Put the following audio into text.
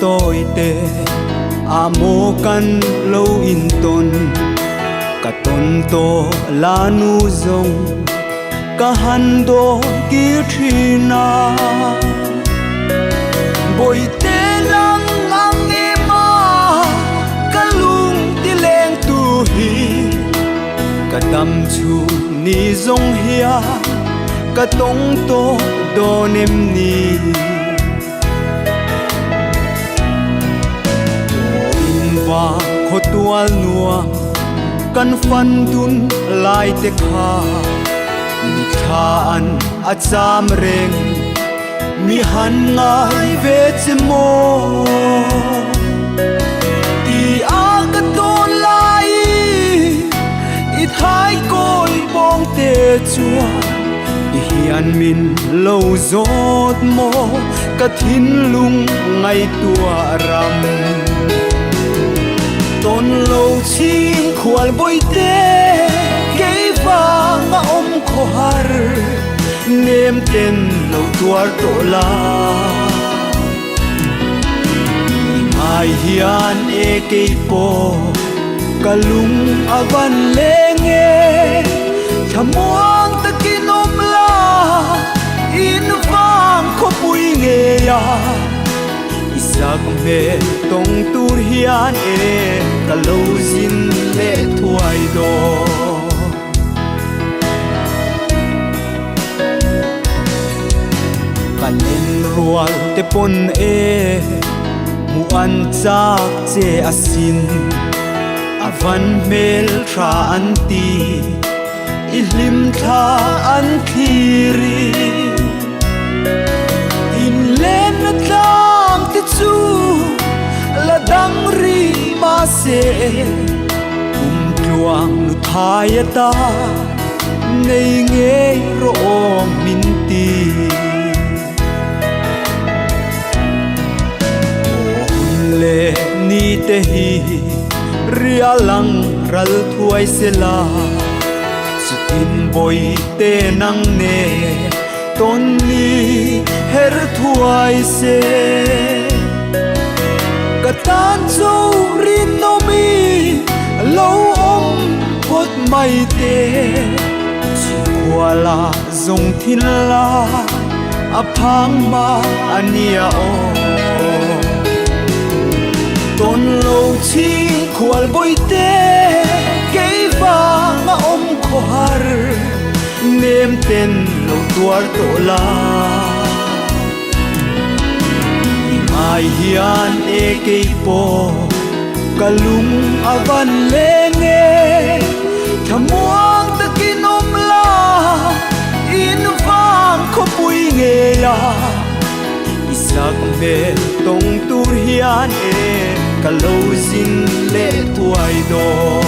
Tawi te a maw kan lo in tawn ka tawn tawh la nu zawng ka han dawn kir thin a. Bawihte nang ang em a ka lung ti leng tu hi ka dam chhung ni zawng hian ka tawng tawh dawn em ni? In vang khaw tual nuam kan fan dun lai te kha mitthla an a cham reng mi han ngai ve che maw? Ti a ka tawn lai i thai kawi bawng te chuan ti hian min lo zawt maw ka thinlung ngaihtuah ram. Tawn lo chhing khual bawi te kei vang a awm khawhar nem ten lo tuar tawh la. I ngai hian e kei pawh ka lung a van leng e, thlamuang takin awm la in vang khawpui ngei a, i sak hmel tawng tur hian e ka lo zin leh thuai dawn. Ka len rual te pawn e hmuh an chak che asin, a van hmel tha an ti, i hlim thla an thlir i. In lenna tlang te chu la dang rih mahse kum tluang nu thai ata nei ngei rawh aw min ti. Aw hun leh ni te hi ria lang ral thuai se la, chutin bawi te nang ne tawn ni her thuai se. Ka tan chu rinawmi lo awm phawt mai te, chhingkhua la zawng thin la a phang hma a nia aw. Tawn lo chhingkhual bawi te kei vang a awm khawhar nem ten lo tuar tawh la. I ngai hian e kei pawh ka lung a van leng e, thlamuang takin awm la in vang khawpui ngei a, i sak hmel tawng tur hian e ka lo zin leh thuai dawn.